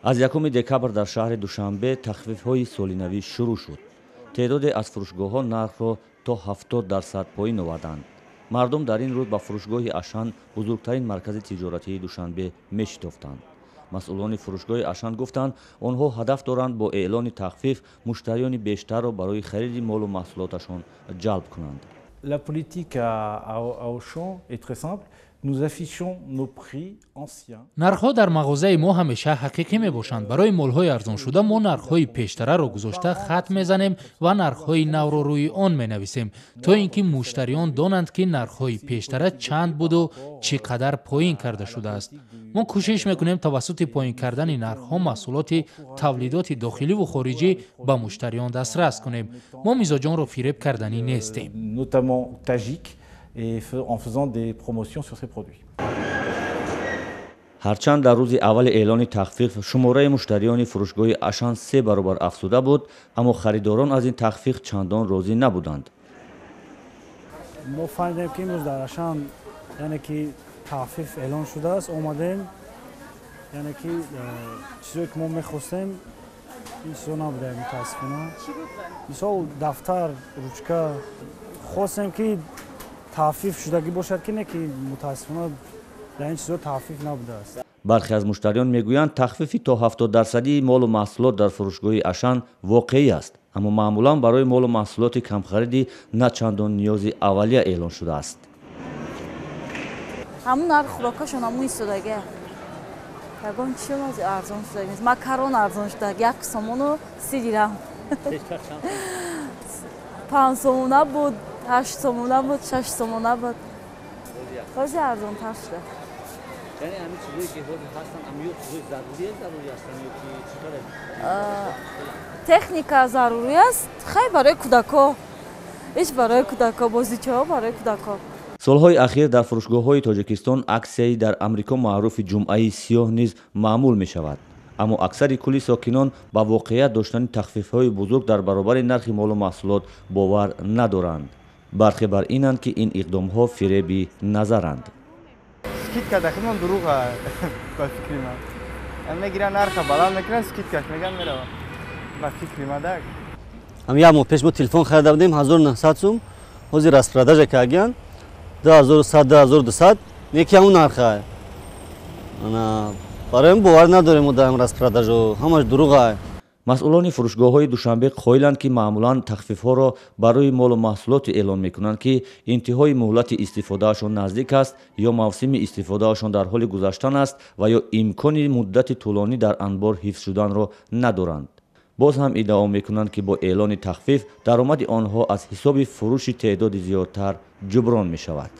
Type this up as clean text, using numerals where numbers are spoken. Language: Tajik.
Аз 1 декабр дар шаҳри Душанбе тахфифҳои солинавӣ шурӯъ шуд. Теъдоде аз фурӯшгоҳҳо нархро то 70% поин оварданд. Мардум дар ин рӯз ба фурӯшгоҳи «Ашан», бузургтарин маркази тиҷоратии Душанбе, мешитофтанд. Масъулони фурӯшгоҳи «Ашан» гуфтанд, онҳо ҳадаф доранд бо эълони тахфиф муштариёни бештарро барои хариди молу маҳсулоташон ҷалб кунанд. La politique à Auchan est très simple. Nous affichons nos prix anciens. Нархҳо дар мағозаи мо ҳамеша ҳақиқӣ мебошанд. Барои молҳои арзоншуда мо нархҳои пештараро гузошта хат мезанем ва нархҳои навро рӯи он менависем, то ин ки муштариён донанд, ки нархҳои пештара чанд буду чӣ қадар поин карда шудааст. Мо кӯшиш мекунем тавассути поин кардани нархҳо маҳсулоти тавлидоти дохиливу хориҷӣ ба муштариён дастрас кунем. Мо мизоҷонро фиреб карданӣ нестем. Notamment tadjik, et en faisant des promotions sur ces produits. Ҳарчанд дар рӯзи аввали эълони тахфиф шумораи муштариёни фурӯшгоҳи «Ашан» се баробар афзуда буд, аммо харидорон аз ин тахфиф чандон розӣ набуданд. Мо фаҳмидем, ки имрӯз дар «Ашан», яъне ки тахфиф эълон шудааст, омадем, яъне ки чизое ки мо мехостем, ин чизо набуда, мутаассифона. Мисол, дафтар, ручка хостем, ки тахфиф шудагӣ бошад, ки не, ки мутаассифона дар ин чизо тахфиф набудааст. Бархе аз муштариён мегӯянд, тахфифи то 70-дарсадии молу маҳсулот дар фурӯшгоҳи «Ашан» воқеӣ аст, аммо маъмулан барои молу маҳсулоти камхариди на чандон ниёзи аввалия эълон шудааст. Ҳамун нарх хӯрокашон ҳамун истодага, ягон чиз арзон шуда нест. Макарон арзон шуда, 1 сомону 30 дирам. 5 сомона буд, 8 сомона буд, 6 сомона буд, ҳозир арзонтар шуда. Яъне ҳамин чизое ки ҳозир ҳастанд, ё чизои зарурие зарурӣ ҳастанд ё ки чӣ кор? Техника зарурӣ аст, хай, барои кӯдако, ҳеҷ барои кӯдако, бозичаҳо барои кӯдако. Солҳои ахир дар фурӯшгоҳҳои Тоҷикистон аксияи дар Амрико маъруфи ҷумъаи сиёҳ низ маъмул мешавад, аммо аксари кулли сокинон ба воқеият доштани тахфифҳои бузург дар баробари нархи молу маҳсулот бовар надоранд. Бархе бар инанд, ки ин иқдомҳо фиреби назаранд. Скидка дахимон дурӯға, ба фикри ман. Мегиран, нарха баланд мекунан, скидкаш меган, мерава, ба фикри ма дак. Ҳам як моҳ пеш мо телефон харида будем 1900 сум, ҳозир распродажа кардагиян, 2100, 2200, неки ҳамун нарха. Ана барои бовар надорем мо дар распродажо, ҳамаш дурӯға. Масъулони фурӯшгоҳҳои Душанбе қоиланд, ки маъмулан тахфифҳоро барои молу маҳсулоте эълон мекунанд, ки интиҳои муҳлати истифодаашон наздик аст ё мавсими истифодаашон дар ҳоли гузаштан аст ва ё имкони муддати тӯлонӣ дар анбор ҳифз шуданро надоранд. Боз ҳам иддао мекунанд, ки бо эълони тахфиф даромади онҳо аз ҳисоби фурӯши теъдоди зиёдтар ҷуброн мешавад.